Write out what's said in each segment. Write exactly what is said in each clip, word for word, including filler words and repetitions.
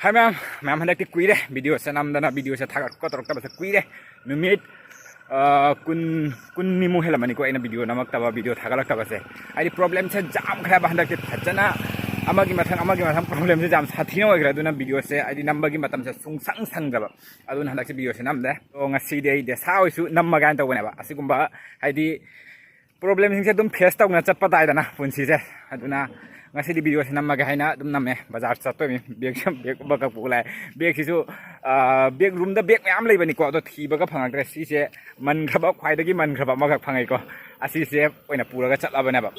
ꯍꯥꯏ ꯃꯌꯥꯝ, ꯃꯌꯥꯝ ꯍꯟꯗꯛꯇꯤ ꯀꯨꯏꯔꯦ ꯚꯤꯗꯤꯑꯣꯁꯦ ꯅꯝꯗꯅ, ꯚꯤꯗꯤꯑꯣꯁꯦ ꯊꯥꯒꯠ ꯈꯣꯠꯇꯧꯔꯛꯇꯕꯁꯦ ꯀꯨꯏꯔꯦ꯫ ꯅꯨꯃꯤꯠ ꯑ, ꯀꯨꯟ, ꯀꯨꯟꯅꯤꯃꯨꯛ ꯍꯦꯜꯂꯝꯃꯅꯤꯀꯣ ꯑꯩꯅ ꯚꯤꯗꯤꯑꯣ ꯅꯝꯃꯛꯇꯕ, ꯚꯤꯗꯤꯑꯣ ꯊꯥꯒꯠꯂꯛꯇꯕꯁꯦ꯫ ꯍꯥꯏꯗꯤ ꯄ꯭ꯔꯣꯕ꯭ꯂꯦꯝꯁꯦ ꯌꯥꯝꯈ꯭ꯔꯦꯕ ꯍꯟꯗꯛꯇꯤ ꯐꯖꯅ, ꯑꯃꯒꯤ ꯃꯊꯪ ꯑꯃꯒꯤ ꯃꯊꯪ ꯄ꯭ꯔꯣꯕ꯭ꯂꯦꯝꯁꯦ ꯌꯥꯝ ꯁꯥꯊꯤꯅ ꯑꯣꯏꯈ꯭ꯔꯦ꯫ ꯑꯗꯨꯅ ꯚꯤꯗꯤꯑꯣꯁꯦ ꯍꯥꯏꯗꯤ ꯅꯝꯕꯒꯤ ꯃꯇꯝꯁꯦ ꯁꯨꯡꯁꯪ ꯁꯪꯗ꯭ꯔꯕ꯫ ꯑꯗꯨꯅ ꯍꯟꯗꯛꯁꯦ ꯚꯤꯗꯤꯑꯣꯁꯦ ꯅꯝꯗꯦ꯫ ꯑꯗꯣ ꯉꯁꯤꯗꯤ ꯑꯩ ꯗꯦꯁꯥ ꯍꯣꯏꯁꯨ ꯅꯝꯃꯒꯦ ꯍꯥꯏꯅ ꯇꯧꯕꯅꯦꯕ꯫ ꯑꯁꯤꯒꯨꯝꯕ ꯍꯥꯏꯗꯤ ꯄ꯭ꯔꯣꯕ꯭ꯂꯦꯝꯁꯤꯡꯁꯦ ꯑꯗꯨꯝ ꯐꯦꯁ ꯇꯧꯅ ꯆꯠꯄ ꯇꯥꯏꯗꯅ ꯄꯨꯟꯁꯤꯁꯦ꯫ ꯑꯗꯨꯅ ꯉꯁꯤꯗꯤ ꯚꯤꯗꯤꯑꯣꯁꯦ ꯅꯝꯃꯒꯦ ꯍꯥꯏꯅ ꯑꯗꯨꯝ ꯅꯝꯃꯦ꯫ ꯕꯖꯥꯔ ꯆꯠꯇꯣꯏꯅꯤ, ꯕꯦꯒꯁꯦ, ꯕꯦꯒ ꯑꯃꯈꯛ ꯄꯨ ꯂꯥꯛꯑꯦ꯫ ꯕꯦꯒꯁꯤꯁꯨ, ꯑ, ꯕꯦꯒ ꯔꯨꯝꯗ ꯕꯦꯒ ꯃꯌꯥꯝ ꯂꯩꯕꯅꯤꯀꯣ, ꯑꯗꯣ ꯊꯤꯕꯒ ꯐꯪꯉꯛꯇ꯭ꯔꯦ꯫ ꯁꯤꯁꯦ ꯃꯟꯈ꯭ꯔꯕ, ꯈ꯭ꯋꯥꯏꯗꯒꯤ ꯃꯟꯈ꯭ꯔꯕ ꯑꯃꯈꯛ ꯐꯪꯉꯛꯏꯀꯣ꯫ ꯑꯁꯤꯁꯦ ꯑꯣꯏꯅ ꯄꯨꯔꯒ ꯆꯠꯂꯕꯅꯦꯕ꯫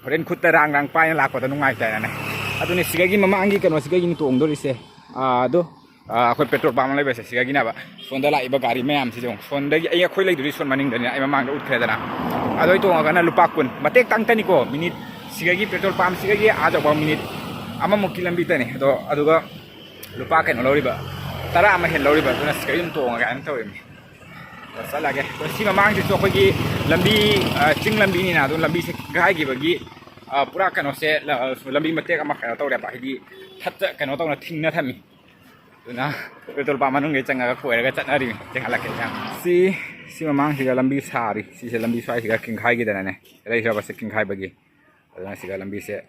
ꯍꯣꯔꯦꯟ ꯈꯨꯠꯇ ꯔꯥꯡ ꯔꯥꯡ ꯄꯥꯏꯅ ꯂꯥꯛꯄꯗ ꯅꯨꯡꯉꯥꯏꯇꯦꯅꯅꯦ꯫ ꯑꯗꯨꯅꯦ ꯁꯤꯗꯒꯤ ꯃꯃꯥꯡꯒꯤ ꯀꯩꯅꯣꯁꯤꯗꯒꯤꯅꯤ ꯇꯣꯡꯗꯣꯔꯤꯁꯦ꯫ ꯑꯥ, ꯑꯗꯣ, ꯑꯥ, ꯑꯩꯈꯣꯏ ꯄꯦꯇ꯭ꯔꯣꯜ ꯄꯝ ꯑꯃ ꯂꯩꯕꯁꯦ ꯁꯤꯗꯒꯤꯅꯦꯕ꯫ ꯁꯣꯝꯗ ꯂꯥꯛꯏꯕ ꯒꯥꯔꯤ ꯃꯌꯥꯝꯁꯤꯁꯨ ꯌꯦꯡꯉꯨ꯫ ꯁꯣꯝꯗꯒꯤ ꯑꯩ, ꯑꯩꯈꯣꯏ ꯂꯩꯗꯨꯗꯤ ꯁꯣꯝ ꯃꯅꯤꯡꯗꯅꯤꯅ ꯑꯩ ꯃꯃꯥꯡꯗ ꯎꯠꯈ꯭ꯔꯦꯗꯅ꯫ ꯑꯗꯣ ꯑꯩ ꯇꯣꯡꯉꯒꯅ ꯂꯨꯄꯥ ꯀꯨꯟ꯫ ꯃꯇꯦꯛ ꯇꯪꯇꯅꯤꯀꯣ, ꯃꯤꯅꯤꯠ ꯁꯤꯗꯒꯤ ꯄꯦꯇ꯭ꯔꯣꯜ ꯄꯝꯁꯤꯗꯒꯤ ꯑꯥ ꯌꯧꯕ ꯃꯤꯅꯤꯠ ꯑꯃꯃꯨꯛꯀꯤ ꯂꯝꯕꯤꯇꯅꯤ꯫ ꯑꯗꯣ ꯑꯗꯨꯒ ꯂꯨꯄꯥ ꯀꯩꯅꯣ ꯂꯧꯔꯤꯕ, ꯇꯔꯥ ꯑꯃ ꯍꯦꯟ ꯂꯧꯔꯤꯕ꯫ ꯑꯗꯨꯅ ꯁꯤꯗꯒꯤ ꯑꯗꯨꯝ ꯇꯣꯡꯉꯒꯦ ꯍꯥꯏꯅ ꯇꯧꯔꯤꯕꯅꯤ꯫ ꯑꯗꯣ ꯆꯠꯂꯒꯦ꯫ ꯑꯗꯣ ꯁꯤ ꯃꯃꯥꯡꯁꯤꯁꯨ ꯑꯩꯈꯣꯏꯒꯤ ꯂꯝꯕꯤ, ꯑ, ꯆꯤꯡ ꯂꯝꯕꯤꯅꯤꯅ ꯑꯗꯨꯝ ꯂꯝꯕꯤꯁꯦ ꯀꯥꯏꯈꯤꯕꯒꯤ, ꯑ, ꯄꯨꯔꯥ ꯀꯩꯅꯣꯁꯦ, ꯂ-, ꯂꯝꯕꯤ ꯃꯇꯦꯛ ꯑꯃ ꯀꯩꯅꯣ ꯇꯧꯔꯦꯕ, ꯍꯥꯏꯗꯤ ꯊꯠꯇ ꯀꯩꯅꯣ ꯇꯧꯅ ꯊꯤꯡꯅ ꯊꯝꯃꯤ꯫ ꯑꯗꯨꯅ ꯄꯦꯇ꯭ꯔꯣꯜ ꯄꯝ ꯃꯅꯨꯡꯗ ꯆꯪꯉꯒ ꯀꯣꯏꯔꯒ ꯆꯠꯅꯔꯤꯅꯤ꯫ ꯆꯪꯍꯜꯂꯛꯀꯦ ꯃꯌꯥꯝ꯫ ꯁꯤ, ꯁꯤ ꯃꯃꯥꯡꯁꯤꯒ ꯂꯝꯕꯤ ꯁꯥꯔꯤ꯫ ꯁꯤꯁꯦ ꯂꯝꯕꯤ ꯁ꯭ꯋꯥꯏꯁꯤꯒ ꯀꯤꯡꯈꯥꯏꯈꯤꯗꯅꯅꯦ, ꯂꯩꯈ꯭ꯔꯕꯁꯦ ꯀꯤꯡꯈꯥꯏꯕꯒꯤ꯫ ꯑꯗꯨꯅ ꯁꯤꯒ ꯂꯝꯕꯤꯁꯦ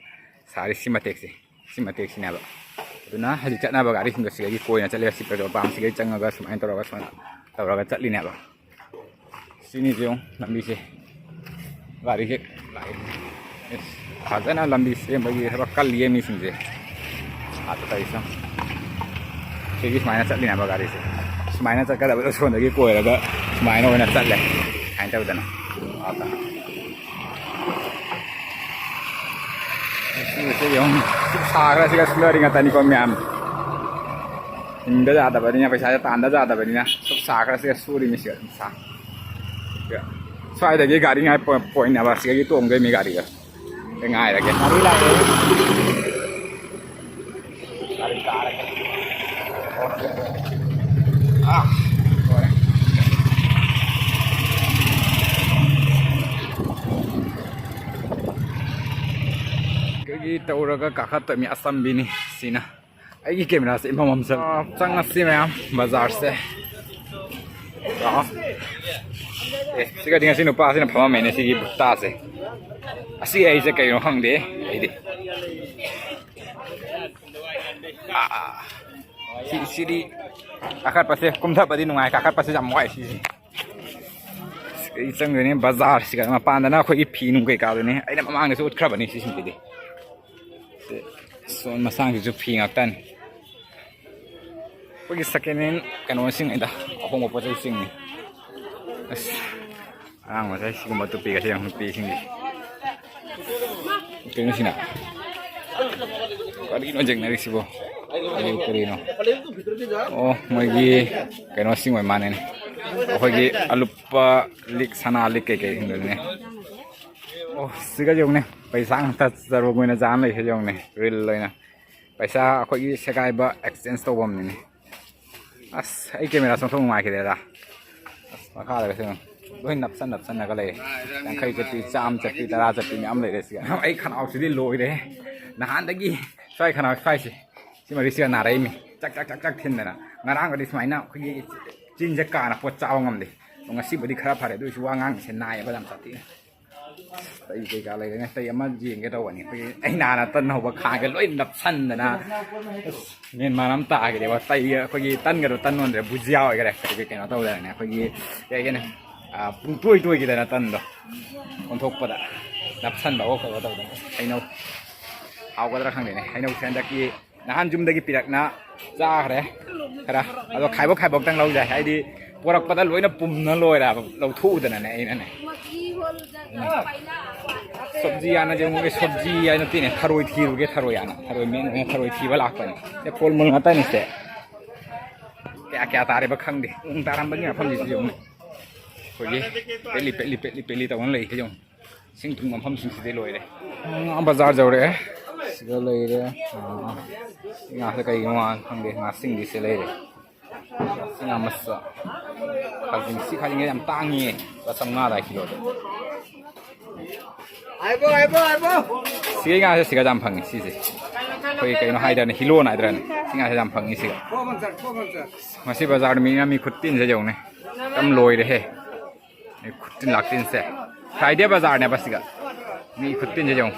ꯁꯥꯔꯤ ꯁꯤ ꯃꯇꯦꯛꯁꯦ, ꯁꯤ ꯃꯇꯦꯛꯁꯤꯅꯦꯕ꯫ ꯑꯗꯨꯅ ꯍꯧꯖꯤꯛ ꯆꯠꯅꯕ ꯒꯥꯔꯤꯁꯤꯡꯗꯣ ꯁꯤꯗꯒꯤ ꯀꯣꯏꯅ ꯆꯠꯂꯦ꯫ ꯁꯤ ꯄꯦꯇ꯭ꯔꯣꯜ ꯄꯝꯁꯤꯗꯒꯤ ꯆꯪꯉꯒ ꯁꯨꯃꯥꯏꯅ ꯇꯧꯔꯒ, ꯁꯨꯃꯥꯏꯅ ꯇꯧꯔꯒ ꯆꯠꯂꯤꯅꯦꯕ꯫ ꯁꯤꯅꯤꯁꯦ ꯌꯦꯡꯉꯨ ꯂꯝꯕꯤꯁꯦ꯫ ꯒꯥꯔꯤꯁꯦ ꯂꯥꯛꯑꯦ꯫ ꯑꯁ, ꯐꯖꯅ ꯂꯝꯕꯤ ꯁꯦꯝꯕꯒꯤ ꯊꯕꯛ ꯀꯜꯂꯤꯌꯦ ꯃꯤꯁꯤꯡꯁꯦ꯫ ꯑꯥꯗ ꯇꯧꯔꯤꯁꯦ ꯌꯦꯡꯉꯨ꯫ ꯁꯤꯒꯤ ꯁꯨꯃꯥꯏꯅ ꯆꯠꯂꯤꯅꯦꯕ ꯒꯥꯔꯤꯁꯦ꯫ ꯁꯨꯃꯥꯏꯅ ꯆꯠꯀꯗꯕꯗꯣ ꯁꯣꯝꯗꯒꯤ ꯀꯣꯏꯔꯒ ꯁꯨꯃꯥꯏꯅ ꯑꯣꯏꯅ ꯆꯠꯂꯦ꯫ ꯁꯨꯃꯥꯏꯅ ꯇꯧꯗꯅ꯫ ꯑꯥꯗ꯫ ꯁꯤꯁꯦ ꯌꯦꯡꯉꯨ꯫ ꯁꯨꯛ ꯁꯥꯈ꯭ꯔꯁꯤꯒ ꯁꯨꯅꯔꯤ ꯉꯥꯛꯇꯅꯤꯀꯣ ꯃꯌꯥꯝ꯫ ꯍꯤꯡꯗ ꯌꯥꯗꯕꯅꯤꯅ, ꯄꯩꯁꯥꯁꯦ ꯇꯥꯟꯗ ꯌꯥꯗꯕꯅꯤꯅ ꯁꯨꯛ ꯁꯥꯈ꯭ꯔꯁꯤꯒ ꯁꯨꯔꯤꯅꯤ ꯁꯤꯒ ꯑꯗꯨꯝ ꯁꯥ꯫ ꯁ꯭ꯋꯥꯏꯗꯒꯤ ꯒꯥꯔꯤ ꯉꯥꯏ ꯄꯣ-, ꯄꯣꯏꯟꯅꯦꯕ꯫ ꯁꯤꯗꯒꯤ ꯇꯣꯡꯗꯣꯏꯅꯤ ꯒꯥꯔꯤꯒ꯫ ꯑꯗ ꯉꯥꯏꯔꯒꯦ꯫ ꯒꯥꯔꯤ ꯂꯥꯛꯑꯦ꯫ ꯒꯥꯔꯤ ꯀꯥꯔꯒꯦ꯫ ꯑꯥ, ꯂꯣꯏꯔꯦ꯫ ꯑꯩꯈꯣꯏꯒꯤ ꯇꯧꯔꯒ ꯀꯥꯈꯠꯇꯣꯏꯃꯤ ꯑꯆꯝꯕꯤꯅꯤ ꯁꯤꯅ꯫ ꯑꯩꯒꯤ ꯀꯦꯃꯦꯔꯥꯁꯦ ꯏꯃꯝ ꯃꯝꯁꯜ꯫ ꯑꯥ, ꯆꯪꯉꯁꯤ ꯃꯌꯥꯝ ꯕꯖꯥꯔꯁꯦ꯫ ꯑꯥ꯫ ꯑꯦ, ꯁꯤꯒꯗꯤ ꯉꯁꯤ ꯅꯨꯄꯥꯁꯤꯅ ꯐꯝꯃꯝꯃꯦꯅꯦ, ꯁꯤꯒꯤ ꯕꯨꯠꯇꯥꯁꯦ꯫ ꯑꯁꯤ ꯑꯩꯁꯦ ꯀꯩꯅꯣ ꯈꯪꯗꯦ ꯑꯩꯗꯤ꯫ ꯑꯥ, ꯁꯤ, ꯁꯤꯗꯤ ꯀꯥꯈꯠꯄꯁꯦ, ꯀꯨꯝꯊꯕꯗꯤ ꯅꯨꯡꯉꯥꯏ, ꯀꯥꯈꯠꯄꯁꯦ ꯌꯥꯝ ꯋꯥꯏ ꯁꯤꯁꯦ꯫ ꯑꯩ ꯆꯪꯗꯣꯏꯅꯦ ꯕꯖꯥꯔꯁꯤꯒ, ꯃꯄꯥꯟꯗꯅ ꯑꯩꯈꯣꯏꯒꯤ ꯐꯤ ꯅꯨꯡ ꯀꯩꯀꯥꯗꯨꯅꯦ꯫ ꯑꯩꯅ ꯃꯃꯥꯡꯗꯁꯨ ꯎꯠꯈ꯭ꯔꯕꯅꯤ ꯁꯤꯁꯤꯡꯁꯤꯗꯤ꯫ ꯁꯣꯟ ꯃꯁꯥꯡꯁꯤꯁꯨ ꯐꯤ ꯉꯥꯛꯇꯅꯤ꯫ ꯑꯩꯈꯣꯏꯒꯤ second hand ꯀꯩꯅꯣꯁꯤꯡꯅꯤꯗ, ꯑꯍꯣꯡꯕ ꯄꯣꯠ ꯆꯩꯁꯤꯡꯅꯤ꯫ ꯑꯁ, ꯑꯉꯥꯡ ꯃꯆꯥ ꯁꯤꯒꯨꯝꯕ ꯇꯨꯄꯤꯒꯁꯦ ꯌꯦꯡꯉꯨ, ꯅꯨꯄꯤꯁꯤꯡꯒꯤ꯫ ꯀꯩꯅꯣꯁꯤꯅ? ꯀꯔꯤꯅꯣ ꯌꯦꯡꯅꯔꯤꯁꯤꯕꯣ? ꯑꯩ ꯀꯔꯤꯅꯣ? ꯑꯣ, ꯃꯣꯏꯒꯤ ꯀꯩꯅꯣꯁꯤꯡ ꯑꯣꯏ ꯃꯥꯟꯅꯦꯅꯦ꯫ ꯑꯩꯈꯣꯏꯒꯤ ꯑꯂꯨꯞꯄ ꯂꯤꯛ, ꯁꯅꯥ ꯂꯤꯛ ꯀꯩꯀꯩ ꯍꯤꯡꯗꯣꯏꯅꯦ꯫ ꯑꯣ, ꯁꯤꯒ ꯌꯦꯡꯉꯨꯅꯦ꯫ ꯄꯩꯁꯥ ꯉꯥꯛꯇ ꯆꯔꯣꯡ ꯑꯣꯏꯅ ꯆꯥꯅ ꯂꯩꯁꯦ ꯌꯦꯡꯉꯨꯅꯦ꯫ Real ꯑꯣꯏꯅ꯫ ꯄꯩꯁꯥ ꯑꯩꯈꯣꯏꯒꯤ ꯁꯦꯒꯥꯏꯕ exchange ꯇꯧꯐꯝꯅꯤꯅꯦ꯫ ꯑꯁ, ꯑꯩ ꯀꯦꯃꯦꯔꯥ ꯆꯪꯊꯣꯛ ꯅꯨꯡꯉꯥꯏꯈꯤꯗꯦꯗ꯫ ꯑꯁ, ꯃꯈꯥꯗꯒꯁꯦ ꯌꯦꯡꯉꯨ꯫ ꯂꯣꯏ ꯅꯞꯁꯟ ꯅꯞꯁꯟꯅꯒ ꯂꯩꯔꯦ꯫ ꯌꯥꯡꯈꯩ ꯆꯠꯄꯤ, ꯆꯥꯝꯃ ꯆꯠꯄꯤ, ꯇꯔꯥ ꯆꯠꯄꯤ ꯃꯌꯥꯝ ꯂꯩꯔꯦ ꯁꯤꯒ꯫ ꯑꯩ ꯈꯅꯥꯎꯁꯤꯗꯤ ꯂꯣꯏꯔꯦ꯫ ꯅꯍꯥꯟꯗꯒꯤ ꯁ꯭ꯋꯥꯏ ꯈꯅꯥꯎ ꯁ꯭ꯋꯥꯏꯁꯦ꯫ ꯁꯤ ꯃꯔꯤꯁꯤꯒ ꯅꯥꯔꯛꯏꯃꯤ꯫ ꯆꯛ ꯆꯛ ꯆꯛ ꯆꯛ ꯊꯤꯟꯗꯅ꯫ ꯉꯔꯥꯡꯒꯗꯤ ꯁꯨꯃꯥꯏꯅ ꯑꯩꯈꯣꯏꯒꯤ ꯆꯤꯟꯁꯦ ꯀꯥꯅ ꯄꯣꯠ ꯆꯥꯕ ꯉꯝꯗꯦ꯫ ꯑꯗꯣ ꯉꯁꯤꯕꯨꯗꯤ ꯈꯔ ꯐꯔꯦ꯫ ꯑꯗꯨ ꯑꯣꯏꯁꯨ ꯋꯥ ꯉꯥꯡꯕꯁꯦ ꯅꯥꯏꯌꯦꯕ ꯌꯥꯝ ꯁꯥꯊꯤꯅ꯫ ꯇꯩ ꯀꯩꯀꯥ ꯂꯩꯔꯦꯅꯦ꯫ ꯇꯩ ꯑꯃ ꯌꯦꯡꯒꯦ ꯇꯧꯕꯅꯤ꯫ ꯑꯩꯈꯣꯏꯒꯤ ꯑꯩ ꯅꯍꯥꯟꯅ ꯇꯟ ꯍꯧꯕ ꯈꯥꯡꯒ ꯂꯣꯏ ꯅꯞꯁꯟꯗꯅ꯫ ꯑꯁ, ꯃꯦꯟ ꯃꯥꯟ ꯑꯃ ꯇꯥꯈꯤꯗꯦꯕ꯫ ꯇꯩ ꯑꯩꯈꯣꯏꯒꯤ ꯇꯟꯒꯗꯣ ꯇꯟ ꯑꯣꯟꯗ꯭ꯔꯦ, ꯕꯨꯖꯤꯌꯥ ꯑꯣꯏꯈꯔꯦ꯫ ꯑꯩꯈꯣꯏꯒꯤ ꯀꯩꯅꯣ ꯇꯧꯗꯅꯅꯦ꯫ ꯑꯩꯈꯣꯏꯒꯤ ꯀꯩ ꯍꯥꯏꯒꯅꯤ? ꯑꯥ, ꯄꯨꯡꯇꯣꯏ ꯇꯣꯏꯈꯤꯗꯅ ꯇꯟꯗꯣ ꯑꯣꯟꯊꯣꯛꯄꯗ ꯅꯞꯁꯟꯕ ꯑꯣ ꯀꯩꯅꯣ ꯇꯧꯗꯅ꯫ ꯍꯩꯅꯧ ꯍꯥꯎꯒꯗ꯭ꯔꯥ ꯈꯪꯗꯦꯅꯦ꯫ ꯍꯩꯅꯧꯁꯦ ꯍꯟꯗꯛꯀꯤ ꯅꯍꯥꯟ ꯌꯨꯝꯗꯒꯤ ꯄꯤꯔꯛꯅ ꯆꯥꯈ꯭ꯔꯦ ꯈꯔ꯫ ꯑꯗꯣ ꯈꯥꯏꯕꯣꯛ ꯈꯥꯏꯕꯣꯛꯇꯪ ꯂꯧꯖꯩ꯫ ꯍꯥꯏꯗꯤ ꯄꯣꯔꯛꯄꯗ ꯂꯣꯏꯅ ꯄꯨꯝꯅ ꯂꯣꯏꯔꯦꯕ꯫ ꯂꯧꯊꯣꯛꯎꯗꯅꯅꯦ ꯑꯩꯅꯅꯦ꯫ ꯁꯕꯖꯤ ꯍꯥꯟꯅ ꯌꯦꯡꯉꯨꯒꯦ꯫ ꯁꯕꯖꯤ ꯍꯥꯏꯅ ꯅꯠꯇꯦꯅꯦ꯫ ꯊꯔꯣꯏ ꯊꯤꯔꯨꯒꯦ꯫ ꯊꯔꯣꯏ ꯍꯥꯟꯅ꯫ ꯊꯔꯣꯏ ꯃꯦꯟ ꯑꯣꯏꯅ ꯊꯔꯣꯏ ꯊꯤꯕ ꯂꯥꯛꯄꯅꯦ꯫ ꯁꯦ ꯐꯣꯜ ꯃꯨꯜ ꯉꯥꯛꯇꯅꯤ ꯁꯦ꯫ ꯀꯌꯥ ꯀꯌꯥ ꯇꯥꯔꯤꯕ ꯈꯪꯗꯦ꯫ ꯎꯟ ꯇꯥꯔꯝꯕꯒꯤ ꯃꯐꯝꯁꯤꯁꯨ ꯌꯦꯡꯉꯨ꯫ ꯑꯩꯈꯣꯏꯒꯤ ꯄꯦꯠꯂꯤ ꯄꯦꯠꯂꯤ ꯄꯦꯠꯂꯤ ꯄꯦꯠꯂꯤ ꯇꯧꯅ ꯂꯩ ꯌꯦꯡꯉꯨ꯫ ꯏꯁꯤꯡ ꯊꯨꯝ ꯃꯐꯝꯁꯤꯡꯁꯤꯗꯤ ꯂꯣꯏꯔꯦ꯫ ꯉꯥ ꯕꯖꯥꯔ ꯌꯧꯔꯛꯑꯦ꯫ ꯁꯤꯗ ꯂꯩꯔꯦ꯫ ꯑꯥ, ꯁꯤ ꯉꯥꯁꯦ ꯀꯩꯒꯤꯅꯣ ꯉꯥ ꯈꯪꯗꯦ꯫ ꯉꯥꯁꯤꯡꯗꯤ ꯁꯤ ꯂꯩꯔꯦ꯫ ꯁꯤ ꯉꯥ ꯃꯆꯥ꯫ ꯈꯥꯖꯤꯡ, ꯁꯤ ꯈꯥꯖꯤꯡꯁꯦ ꯌꯥꯝ ꯇꯥꯡꯉꯤꯌꯦ꯫ ꯂꯨꯄꯥ ꯆꯥꯝꯃꯉꯥ ꯑꯗꯥꯏ ꯀꯤꯂꯣꯗ꯫ ꯍꯥꯏꯕꯣ, ꯍꯥꯏꯕꯣ, ꯍꯥꯏꯕꯣ꯫ ꯁꯤꯒꯤ ꯉꯥꯁꯦ ꯁꯤꯒ ꯌꯥꯝ ꯐꯪꯉꯤ ꯁꯤꯁꯦ꯫ ꯑꯩꯈꯣꯏ ꯀꯩꯅꯣ ꯍꯥꯏꯗ꯭ꯔꯅꯦ, ꯍꯤꯂꯣꯟ ꯍꯥꯏꯗ꯭ꯔꯅꯦ, ꯁꯤ ꯉꯥꯁꯦ ꯌꯥꯝ ꯐꯪꯉꯤ ꯁꯤꯒ꯫ ꯉꯁꯤ ꯕꯖꯥꯔ ꯅꯨꯃꯤꯠꯅ ꯃꯤ ꯈꯨꯠꯇꯤꯟꯁꯦ ꯌꯦꯡꯉꯨꯅꯦ, ꯌꯥꯝ ꯂꯣꯏꯔꯦꯍꯦ꯫ ꯃꯤ ꯈꯨꯠꯇꯤꯟ ꯂꯥꯛꯇꯤꯟꯁꯦ꯫ Friday ꯕꯖꯥꯔꯅꯦꯕ ꯁꯤꯒ꯫ ꯃꯤ ꯈꯨꯠꯇꯤꯟꯁꯦ ꯌꯦꯡꯉꯨ꯫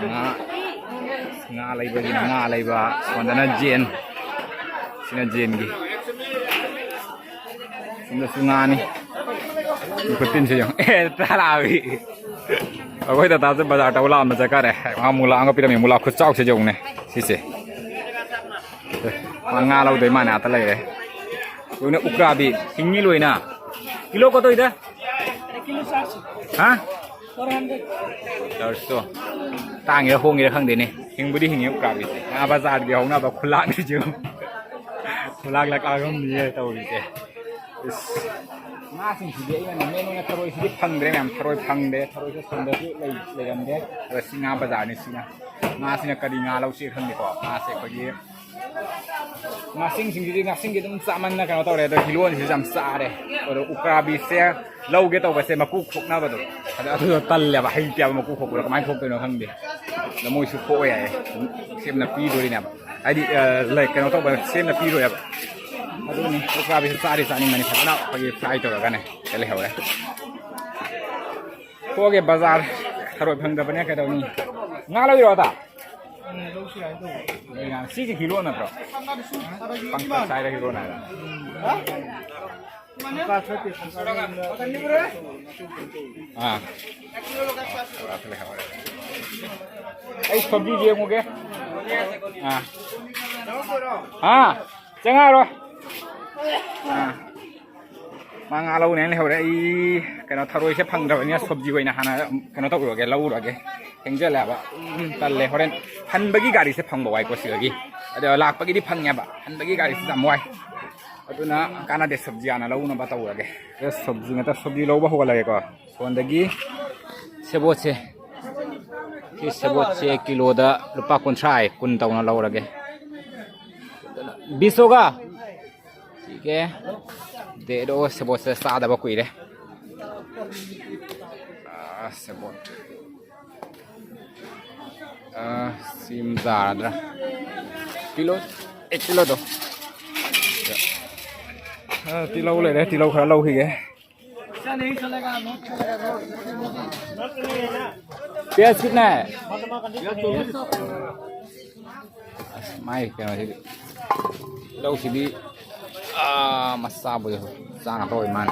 ꯉꯥ, ꯉꯥ ꯂꯩꯕꯒꯤꯅ ꯉꯥ ꯂꯩꯕ, ꯁꯣꯝꯗꯅ ꯖꯦꯟ꯫ ꯁꯤꯅ ꯖꯦꯟꯒꯤ꯫ ꯁꯣꯝꯗꯁꯨ ꯉꯥꯅꯤ꯫ ꯃꯤ ꯈꯨꯠꯇꯤꯟꯁꯦ ꯌꯦꯡꯉꯨ꯫ ꯑꯦ, ꯇꯔꯥꯕꯤ꯫ ꯑꯩꯈꯣꯏ ꯇꯥꯇꯥꯁꯦ ꯕꯖꯥꯔ ꯇꯧꯕ ꯂꯥꯛꯑꯝꯕ ꯆꯠꯈꯔꯦ꯫ ꯃꯥ ꯃꯨꯂꯥ ꯑꯃꯒ ꯄꯤꯔꯝꯃꯤ꯫ ꯃꯨꯂꯥ ꯈꯨꯠꯆꯥꯎꯁꯦ ꯌꯦꯡꯉꯨꯅꯦ꯫ ꯁꯤꯁꯦ꯫ ꯃꯥ ꯉꯥ ꯂꯧꯗꯣꯏ ꯃꯥꯅꯦ ꯑꯥꯗ ꯂꯩꯔꯦ꯫ ꯂꯣꯏꯅ ꯎꯀ꯭ꯔꯥꯕꯤ꯫ ꯍꯤꯡꯉꯤ ꯂꯣꯏꯅ꯫ ꯀꯤꯂꯣ ꯀꯠꯇꯣꯏꯗ? ꯍꯥ? ꯆꯥꯔꯖꯇꯣ ꯇꯥꯡꯉꯤꯔ ꯍꯣꯡꯉꯤꯔ ꯈꯪꯗꯦꯅꯦ꯫ ꯍꯤꯡꯕꯨꯗꯤ ꯍꯤꯡꯉꯤ ꯎꯀ꯭ꯔꯥꯕꯤꯁꯦ꯫ ꯉꯥ ꯕꯖꯥꯔꯒꯤ ꯍꯧꯅꯕ ꯈꯨꯂꯥꯛꯅꯤꯁꯦ꯫ ꯈꯨꯂꯥꯛ ꯂꯛꯂꯛꯑꯝꯅꯤꯌꯦ ꯇꯧꯔꯤꯁꯦ꯫ ꯏꯁ, ꯉꯥꯁꯤꯡꯁꯤꯗꯤ ꯑꯩꯅ ꯃꯦꯟ ꯑꯣꯏꯅ ꯊꯔꯣꯏꯁꯤꯗꯤ ꯐꯪꯗ꯭ꯔꯦ ꯃꯌꯥꯝ꯫ ꯊꯔꯣꯏ ꯐꯪꯗꯦ꯫ ꯊꯔꯣꯏꯁꯦ ꯁꯣꯝꯗꯁꯨ ꯂꯩ-, ꯂꯩꯔꯝꯗꯦ꯫ ꯑꯗ ꯁꯤ ꯉꯥ ꯕꯖꯥꯔꯅꯤ ꯁꯤꯅ꯫ ꯉꯥꯁꯤꯅ ꯀꯔꯤ ꯉꯥ ꯂꯧꯁꯤꯒꯦ ꯈꯪꯗꯦꯀꯣ꯫ ꯉꯥꯁꯦ ꯑꯩꯈꯣꯏꯒꯤ ꯉꯥꯁꯤꯡꯁꯤꯡꯁꯤꯗꯤ ꯉꯥꯁꯤꯡꯒꯤ ꯑꯗꯨꯝ ꯆꯥꯃꯟꯅ ꯀꯩꯅꯣ ꯇꯧꯔꯦ꯫ ꯑꯗꯣ ꯍꯤꯂꯣꯟꯁꯤꯁꯨ ꯌꯥꯝ ꯆꯥꯔꯦ꯫ ꯑꯗꯣ ꯎꯀ꯭ꯔꯥꯕꯤꯁꯦ ꯂꯧꯒꯦ ꯇꯧꯕꯁꯦ ꯃꯀꯨ ꯈꯣꯛꯅꯕꯗꯣ꯫ ꯑꯗ ꯑꯗꯨꯗꯣ ꯇꯜꯂꯦꯕ, ꯍꯩꯇꯦꯕ ꯃꯀꯨ ꯈꯣꯛꯄꯗꯣ ꯀꯃꯥꯏꯅ ꯈꯣꯛꯇꯣꯏꯅꯣ ꯈꯪꯗꯦ꯫ ꯑꯗꯣ ꯃꯣꯏꯁꯨ ꯈꯣꯛꯑꯣ ꯌꯥꯏꯌꯦ꯫ ꯁꯦꯝꯅ ꯄꯤꯗꯣꯔꯤꯅꯦꯕ꯫ ꯍꯥꯏꯗꯤ, ꯑ, ꯂꯥꯏꯛ, ꯀꯩꯅꯣ ꯇꯧꯕ, ꯁꯦꯝꯅ ꯄꯤꯔꯣꯏꯕ꯫ ꯑꯗꯨꯅꯤ, ꯎꯀ꯭ꯔꯥꯕꯤꯁꯦ ꯆꯥꯗꯤ ꯆꯥꯅꯤꯡꯕꯅꯤ꯫ ꯐꯖꯅ ꯑꯩꯈꯣꯏꯒꯤ fry ꯇꯧꯔꯒꯅꯦ꯫ ꯁꯤ ꯂꯩꯍꯧꯔꯦ꯫ ꯊꯣꯛꯑꯒꯦ ꯕꯖꯥꯔ꯫ ꯊꯔꯣꯏ ꯐꯪꯗꯕꯅꯦ ꯀꯩꯗꯧꯅꯤ? ꯉꯥ ꯂꯧꯔꯣ ꯑꯗ? ꯁꯤꯁꯦ ꯍꯤꯂꯣ ꯅꯠꯇ꯭ꯔꯣ? ꯄꯪꯀꯖ ꯍꯥꯏꯔ ꯍꯤꯂꯣ ꯍꯥꯏꯔ? ꯑꯥ꯫ ꯑꯩ ꯁꯕꯖꯤ ꯌꯦꯡꯉꯨꯒꯦ꯫ ꯑꯥ꯫ ꯑꯥ, ꯆꯦꯡꯉꯥꯏꯔꯣ꯫ ꯑꯥ꯫ ꯃꯥ ꯉꯥ ꯂꯧꯅꯦꯅ ꯂꯩꯍꯧꯔꯦ꯫ ꯑꯩ ꯀꯩꯅꯣ ꯊꯔꯣꯏꯁꯦ ꯐꯪꯗ꯭ꯔꯕꯅꯤꯅ ꯁꯕꯖꯤ ꯑꯣꯏꯅ ꯍꯥꯟꯅ ꯀꯩꯅꯣ ꯇꯧꯔꯨꯔꯒꯦ, ꯂꯧꯔꯨꯔꯒꯦ꯫ ꯊꯦꯡꯖꯜꯂꯦꯕ꯫ ꯎꯝ, ꯇꯜꯂꯦ꯫ ꯍꯣꯔꯦꯟ ꯍꯟꯕꯒꯤ ꯒꯥꯔꯤꯁꯦ ꯐꯪꯕ ꯋꯥꯏꯀꯣ ꯁꯤꯗꯒꯤ꯫ ꯑꯗꯣ ꯂꯥꯛꯄꯒꯤꯗꯤ ꯐꯪꯉꯦꯕ, ꯍꯟꯕꯒꯤ ꯒꯥꯔꯤꯁꯦ ꯌꯥꯝ ꯋꯥꯏ꯫ ꯑꯗꯨꯅ ꯀꯥꯟꯅꯗꯦ, ꯁꯕꯖꯤ ꯍꯥꯟꯅ ꯂꯧꯅꯕ ꯇꯧꯔꯒꯦ꯫ ꯑꯗꯣ ꯁꯕꯖꯤ ꯉꯥꯛꯇ, ꯁꯕꯖꯤ ꯂꯧꯕ ꯍꯧꯒꯠꯂꯒꯦꯀꯣ꯫ ꯁꯣꯝꯗꯒꯤ ꯁꯦꯕꯣꯠꯁꯦ, ꯁꯤ ꯁꯦꯕꯣꯠꯁꯦ ꯀꯤꯂꯣꯗ ꯂꯨꯄꯥ ꯀꯨꯟꯊ꯭ꯔꯥ ꯍꯥꯏ, ꯀꯨꯟ ꯇꯧꯅ ꯂꯧꯔꯒꯦ꯫ ꯕꯤꯁ ꯍꯣꯒꯥ? ꯊꯤꯛ ꯍꯦ꯫ ꯗꯦꯗꯣ, ꯁꯦꯕꯣꯠꯁꯦ ꯆꯥꯗꯕ ꯀꯨꯏꯔꯦ꯫ ꯑꯥ, ꯁꯦꯕꯣꯠ꯫ ꯑꯥ, ꯁꯤ ꯑꯃ ꯆꯥꯔꯗ꯭ꯔꯥ? ꯀꯤꯂꯣ, ꯑꯦ, ꯀꯤꯂꯣꯗꯣ꯫ ꯑꯥ, ꯇꯤꯜꯍꯧ ꯂꯩꯔꯦ, ꯇꯤꯜꯍꯧ ꯈꯔ ꯂꯧꯈꯤꯒꯦ꯫ प्याज कितना है? ꯑꯁ, ꯃꯥꯏ ꯀꯩꯅꯣꯁꯤꯗꯤ, ꯂꯧꯁꯤꯗꯤ, ꯑꯥ, ꯃꯆꯥꯕꯨ ꯆꯥ ꯉꯥꯛꯇ ꯑꯣꯏ ꯃꯥꯜꯂꯦ꯫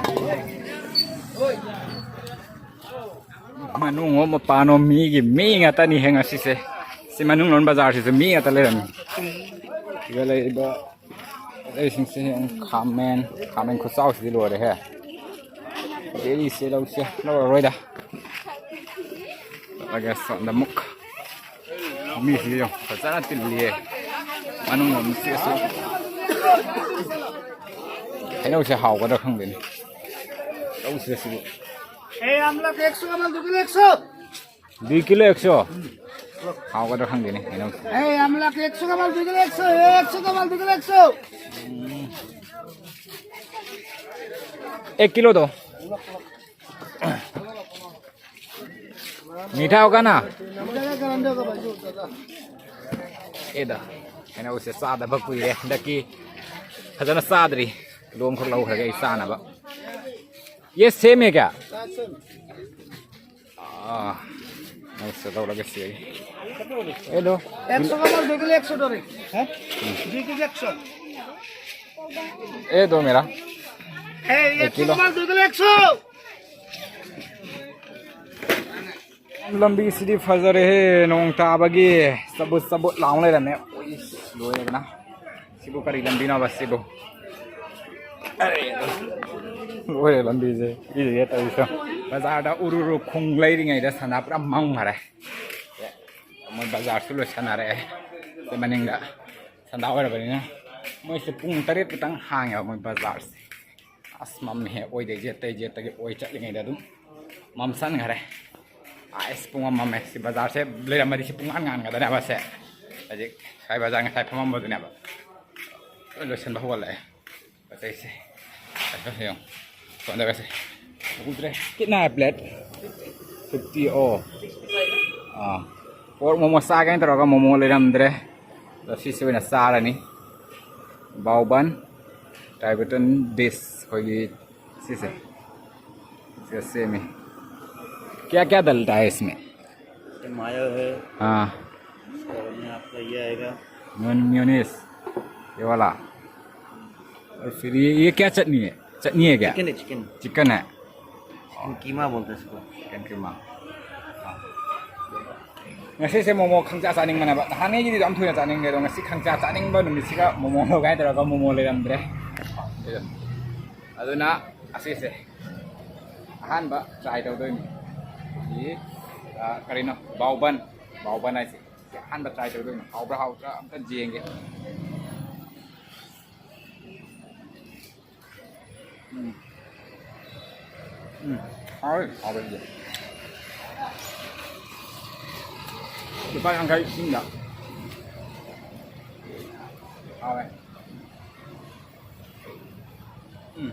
ꯃꯅꯨꯡ ꯑꯣ ꯃꯄꯥꯟ ꯑꯣ ꯃꯤꯒꯤ ꯃꯤ ꯉꯥꯛꯇꯅꯤ ꯍꯦ ꯉꯁꯤꯁꯦ꯫ ꯁꯤ ꯃꯅꯨꯡ ꯂꯣꯝ ꯕꯖꯥꯔꯁꯤꯁꯨ ꯃꯤ ꯉꯥꯛꯇ ꯂꯩꯔꯝꯃꯤ꯫ ꯁꯤꯗ ꯂꯩꯔꯤꯕ ꯑꯇꯩꯁꯤꯡꯁꯤ ꯌꯦꯡꯉꯨ, ꯈꯥꯃꯦꯟ, ꯈꯥꯃꯦꯟ ꯈꯨꯆꯥꯎꯁꯤꯗꯤ ꯂꯣꯏꯔꯦꯍꯦ꯫ ꯗꯦꯂꯤꯁꯦ ꯂꯧꯁꯦ, ꯂꯧꯔꯔꯣꯏꯗ꯫ ꯆꯠꯂꯒꯦ ꯁꯣꯝꯗ ꯑꯃꯨꯛ꯫ ꯃꯤꯁꯤꯗꯤ ꯌꯦꯡꯉꯨ, ꯐꯖꯅ ꯇꯤꯜꯂꯤꯌꯦ꯫ ꯃꯅꯨꯡ ꯂꯣꯝꯁꯤꯁꯨ꯫ ꯍꯩꯅꯧꯁꯦ ꯍꯥꯎꯒꯗ꯭ꯔꯥ ꯈꯪꯗꯦꯅꯦ꯫ ꯂꯧꯁꯦ ꯁꯤꯕꯨ꯫ ए, आमला एक सौ का माल, दो किलो एक सौ। दुई किलो एक सौ। ꯍꯥꯎꯒꯗ꯭ꯔꯥ ꯈꯪꯗꯦꯅꯦ ꯍꯩꯅꯧꯁꯦ꯫ ए, आमला एक सौ का माल, दो किलो एक सौ, एक सौ का माल, दो किलो एक सौ। एक किलो दो। मीठा होगा ना? ꯑꯦꯗ, ꯍꯩꯅꯧꯁꯦ ꯆꯥꯗꯕ ꯀꯨꯏꯔꯦ ꯍꯟꯗꯛꯀꯤ꯫ ꯐꯖꯅ ꯆꯥꯗ꯭ꯔꯤ꯫ ꯂꯣꯝꯈꯛ ꯂꯧꯈ꯭ꯔꯒꯦ ꯑꯩ ꯆꯥꯅꯕ꯫ ये सेम है क्या? ꯑꯥ, ꯅꯪꯁꯨ ꯂꯧꯔꯒ ꯁꯦꯝꯒꯦ꯫ ꯑꯦꯗꯣ꯫ एक सौ का माल, दो किलो एक सौ डोरी। हैं? दो किलो एक सौ। ꯑꯦꯗꯣ ꯃꯦꯔꯥ꯫ ए, एक सौ का माल, दो किलो एक सौ। ꯂꯝꯕꯤꯁꯤꯗꯤ ꯐꯖꯔꯦꯍꯦ, ꯅꯣꯡ ꯇꯥꯕꯒꯤ ꯆꯕꯨꯠ ꯆꯕꯨꯠ ꯂꯥꯎ ꯂꯩꯔꯝꯃꯦ꯫ ꯎꯏꯁ, ꯂꯣꯏꯔꯦꯗꯅ꯫ ꯁꯤꯕꯨ ꯀꯔꯤ ꯂꯝꯕꯤꯅꯣꯕ ꯁꯤꯕꯨ? ꯑꯔꯦ, ꯂꯣꯏꯔꯦ ꯂꯝꯕꯤꯁꯦ꯫ ꯏꯁꯦ ꯇꯧꯔꯤꯁꯦ꯫ ꯕꯖꯥꯔꯗ ꯎꯔꯨꯔꯨ ꯈꯣꯡ ꯂꯩꯔꯤꯉꯩꯗ ꯁꯟꯗꯥ ꯄꯨꯔꯥ ꯃꯝꯈꯔꯦ꯫ ꯃꯣꯏ ꯕꯖꯥꯔꯁꯨ ꯂꯣꯏꯁꯟꯅꯔꯛꯑꯦ꯫ ꯁꯤ ꯃꯅꯤꯡꯗ ꯁꯟꯗꯥ ꯑꯣꯏꯔꯕꯅꯤꯅ ꯃꯣꯏꯁꯦ ꯄꯨꯡ ꯇꯔꯦꯠ ꯈꯛꯇꯪ ꯍꯥꯡꯉꯦꯕ ꯃꯣꯏ ꯕꯖꯥꯔꯁꯦ꯫ ꯑꯁ, ꯃꯝꯃꯦꯍꯦ꯫ ꯑꯣꯏꯗꯩ ꯌꯦꯠꯇꯩ ꯌꯦꯠꯇꯒꯤ ꯑꯣꯏ ꯆꯠꯂꯤꯉꯩꯗ ꯑꯗꯨꯝ ꯃꯝꯁꯟꯈꯔꯦ꯫ ꯑꯁ, ꯄꯨꯡ ꯑꯃ ꯃꯝꯃꯦ꯫ ꯁꯤ ꯕꯖꯥꯔꯁꯦ ꯂꯩꯔꯝꯃꯗꯤ ꯁꯤ ꯄꯨꯡꯉꯥꯟ ꯉꯥꯟꯒꯗꯅꯦꯕ ꯁꯦ꯫ ꯍꯧꯖꯤꯛ ꯁ꯭ꯋꯥꯏ ꯕꯖꯥꯔ ꯉꯁꯥꯏ ꯐꯝꯃꯝꯕꯗꯨꯅꯦꯕ꯫ ꯂꯣꯏ ꯂꯣꯏꯁꯟꯕ ꯍꯧꯒꯠꯂꯛꯑꯦ꯫ ꯑꯇꯩꯁꯦ꯫ ꯑꯗꯣ ꯌꯦꯡꯉꯣ꯫ ꯁꯣꯝꯗꯒꯁꯦ꯫ ꯎꯗ꯭ꯔꯦ꯫ कितना है प्लेट? फिफ्टी, ओ। ꯑꯥ꯫ ꯄꯣꯔꯛ ꯃꯣꯃꯣ ꯆꯥꯒꯦꯅ ꯇꯧꯔꯒ ꯃꯣꯃꯣ ꯂꯩꯔꯝꯗ꯭ꯔꯦ꯫ ꯑꯗꯣ ꯁꯤꯁꯦ ꯑꯣꯏꯅ ꯆꯥꯔꯅꯤ꯫ ꯕꯥꯎꯕꯟ ꯇꯥꯏꯕꯇꯟ ꯗꯤꯁ ꯑꯩꯈꯣꯏꯒꯤ ꯁꯤꯁꯦ꯫ ꯁꯤꯒ ꯁꯦꯝꯃꯤ꯫ क्या क्या डलता है इसमें? ये मायो है। हाँ। इसके बाद में आपका ये आएगा। मेयोनीज, ये वाला। और फिर ये ये क्या चटनी है? चटनी है क्या? चिकन है, चिकन। चिकन है। चिकन कीमा बोलते हैं इसको। चिकन कीमा। ꯉꯁꯤꯁꯦ ꯃꯣꯃꯣ ꯈꯪꯆꯥ ꯆꯥꯅꯤꯡꯕꯅꯦꯕ꯫ ꯅꯍꯥꯟꯉꯩꯒꯤꯗꯤ ꯌꯥꯝ ꯊꯨꯅ ꯆꯥꯅꯤꯡꯉꯦ, ꯑꯗꯣ ꯉꯁꯤ ꯈꯪꯆꯥ ꯆꯥꯅꯤꯡꯕ ꯅꯨꯃꯤꯠꯁꯤꯒ ꯃꯣꯃꯣ ꯂꯧꯒꯦ ꯍꯥꯏꯅ ꯇꯧꯔꯒ ꯃꯣꯃꯣ ꯂꯩꯔꯝꯗ꯭ꯔꯦ꯫ ꯑꯗꯨꯅ ꯑꯁꯤꯁꯦ ꯑꯍꯥꯟꯕ ꯇ꯭ꯔꯥꯏ ꯇꯧꯗꯣꯏꯅꯤ꯫ ꯁꯤ, ꯑ, ꯀꯔꯤꯅꯣ? ꯕꯥꯎꯕꯟ꯫ ꯕꯥꯎꯕꯟ ꯍꯥꯏꯁꯦ꯫ ꯁꯤ ꯑꯍꯥꯟꯕ ꯇ꯭ꯔꯥꯏ ꯇꯧꯗꯣꯏꯅꯤ꯫ ꯍꯥꯎꯕ꯭ꯔꯥ ꯍꯥꯎꯇ꯭ꯔꯥ ꯑꯝꯇ ꯌꯦꯡꯒꯦ꯫ ꯎꯝ꯫ ꯎꯝ꯫ ꯍꯥꯎꯋꯦ, ꯍꯥꯎꯋꯦ ꯁꯤꯗꯤ꯫ ꯂꯨꯄꯥ ꯌꯥꯡꯈꯩ ꯁꯤꯡꯗ꯫ ꯍꯥꯎꯋꯦ꯫ ꯎꯝ꯫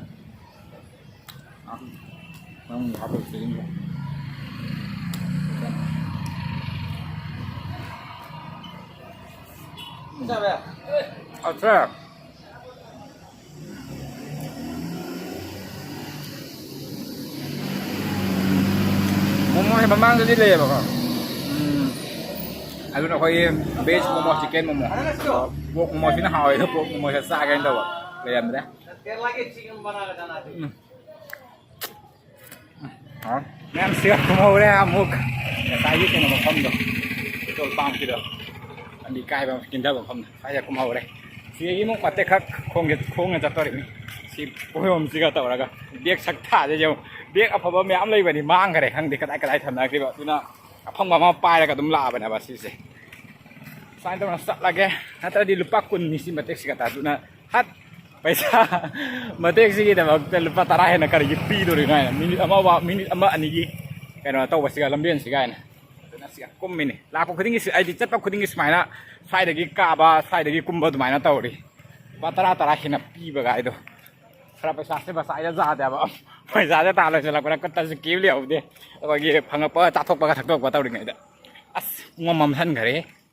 ꯍꯥꯎ꯫ ꯅꯪ ꯍꯥꯞꯄ ꯁꯤꯡꯗꯣ꯫ ꯑꯠꯆꯥ꯫ ꯃꯣꯃꯣꯁꯦ ꯃꯃꯥꯡꯗꯗꯤ ꯂꯩꯌꯦꯕꯀꯣ꯫ ꯎꯝ꯫ ꯑꯗꯨꯅ ꯑꯩꯈꯣꯏꯒꯤ veg momo, chicken momo. Pork ꯃꯣꯃꯣꯁꯤꯅ ꯍꯥꯎꯋꯦ, ꯑꯗꯣ ꯄꯣꯔꯛ ꯃꯣꯃꯣꯁꯦ ꯆꯥꯒꯦꯅ ꯇꯧꯕ꯫ ꯂꯩꯔꯝꯗ꯭ꯔꯦ꯫ ꯎꯝ꯫ ꯍꯥꯎ꯫ ꯃꯌꯥꯝ ꯁꯤꯒ ꯀꯨꯝꯍꯧꯔꯦ ꯑꯃꯨꯛ꯫ ꯉꯁꯥꯏꯒꯤ ꯀꯩꯅꯣ ꯃꯐꯝꯗꯣ, ꯄꯦꯇ꯭ꯔꯣꯜ ꯄꯝꯀꯤꯗꯣ, ꯂꯝꯕꯤ ꯀꯥꯏꯕ ꯀꯤꯟꯊꯕ ꯃꯐꯝꯗꯣ, ꯁ꯭ꯋꯥꯏꯗ ꯀꯨꯝꯍꯧꯔꯦ꯫ ꯁꯤꯗꯒꯤ ꯑꯃꯨꯛ ꯃꯇꯦꯛ ꯈꯔ ꯈꯣꯡꯒꯦ, ꯈꯣꯡꯅ ꯆꯠꯇꯣꯔꯤꯕꯅꯤ꯫ ꯁꯤ ꯄꯣꯌꯣꯝꯁꯤꯒ ꯇꯧꯔꯒ꯫ ꯕꯦꯒ ꯁꯛ ꯊꯥꯁꯦ ꯌꯦꯡꯉꯨ꯫ ꯕꯦꯒ ꯑꯐꯕ ꯃꯌꯥꯝ ꯂꯩꯕꯅꯤ, ꯃꯥꯡꯈꯔꯦ, ꯈꯪꯗꯦ ꯀꯗꯥꯏ ꯀꯗꯥꯏ ꯊꯝꯅꯈ꯭ꯔꯤꯕ꯫ ꯑꯗꯨꯅ ꯑꯐꯪꯕ ꯑꯃ ꯄꯥꯏꯔꯒ ꯑꯗꯨꯝ ꯂꯥꯛꯑꯕꯅꯦꯕ ꯁꯤꯁꯦ꯫ ꯁꯨꯃꯥꯏꯅ ꯇꯧꯅ ꯆꯠꯂꯒꯦ꯫ ꯅꯠꯇ꯭ꯔꯗꯤ ꯂꯨꯄꯥ ꯀꯨꯟꯅꯤ ꯁꯤ ꯃꯇꯦꯛꯁꯤꯒ ꯇꯥ-, ꯑꯗꯨꯅ ꯍꯠ! ꯄꯩꯁꯥ ꯃꯇꯦꯛꯁꯤꯒꯤꯗꯃꯛꯇ ꯂꯨꯄꯥ ꯇꯔꯥ ꯍꯦꯟꯅ ꯀꯔꯤꯒꯤ ꯄꯤꯗꯣꯔꯤꯅꯣ ꯍꯥꯏꯅ, ꯃꯤꯅꯤꯠ ꯑꯃ ꯋꯥ-, ꯃꯤꯅꯤꯠ ꯑꯃ ꯑꯅꯤꯒꯤ ꯀꯩꯅꯣ ꯇꯧꯕꯁꯤꯒ, ꯂꯝꯕꯦꯟꯁꯤꯒ ꯍꯥꯏꯅ꯫ ꯑꯗꯨꯅ ꯁꯤꯒ ꯀꯨꯝꯃꯤꯅꯤ꯫ ꯂꯥꯛꯄ ꯈꯨꯗꯤꯡꯒꯤ ꯁꯤ-, ꯍꯥꯏꯗꯤ ꯆꯠꯄ ꯈꯨꯗꯤꯡꯒꯤ ꯁꯨꯃꯥꯏꯅ ꯁ꯭ꯋꯥꯏꯗꯒꯤ ꯀꯥꯕ, ꯁ꯭ꯋꯥꯏꯗꯒꯤ ꯀꯨꯝꯕ ꯑꯗꯨꯃꯥꯏꯅ ꯇꯧꯔꯤ꯫ ꯂꯨꯄꯥ ꯇꯔꯥ ꯇꯔꯥ ꯍꯦꯟꯅ ꯄꯤꯕꯒ ꯍꯥꯏꯗꯣ꯫ ꯈꯔ ꯄꯩꯁꯥꯁꯦ ꯃꯆꯥ ꯌꯥꯗꯦꯕ꯫ ꯄꯩꯁꯥꯁꯦ ꯇꯥꯟ ꯂꯣꯏꯁꯤꯜꯂꯛꯄꯗ ꯈꯨꯠꯇꯁꯨ ꯀꯦꯝ ꯂꯩꯍꯧꯗꯦ꯫ ꯑꯩꯈꯣꯏꯒꯤ ꯐꯪꯉꯛꯄ ꯆꯥꯊꯣꯛꯄꯒ ꯊꯛꯇꯣꯛꯄ ꯇꯧꯔꯤꯉꯩꯗ꯫ ꯑꯁ, ꯄꯨꯡ ꯑꯃ ꯃꯝꯍꯟꯈꯔꯦ꯫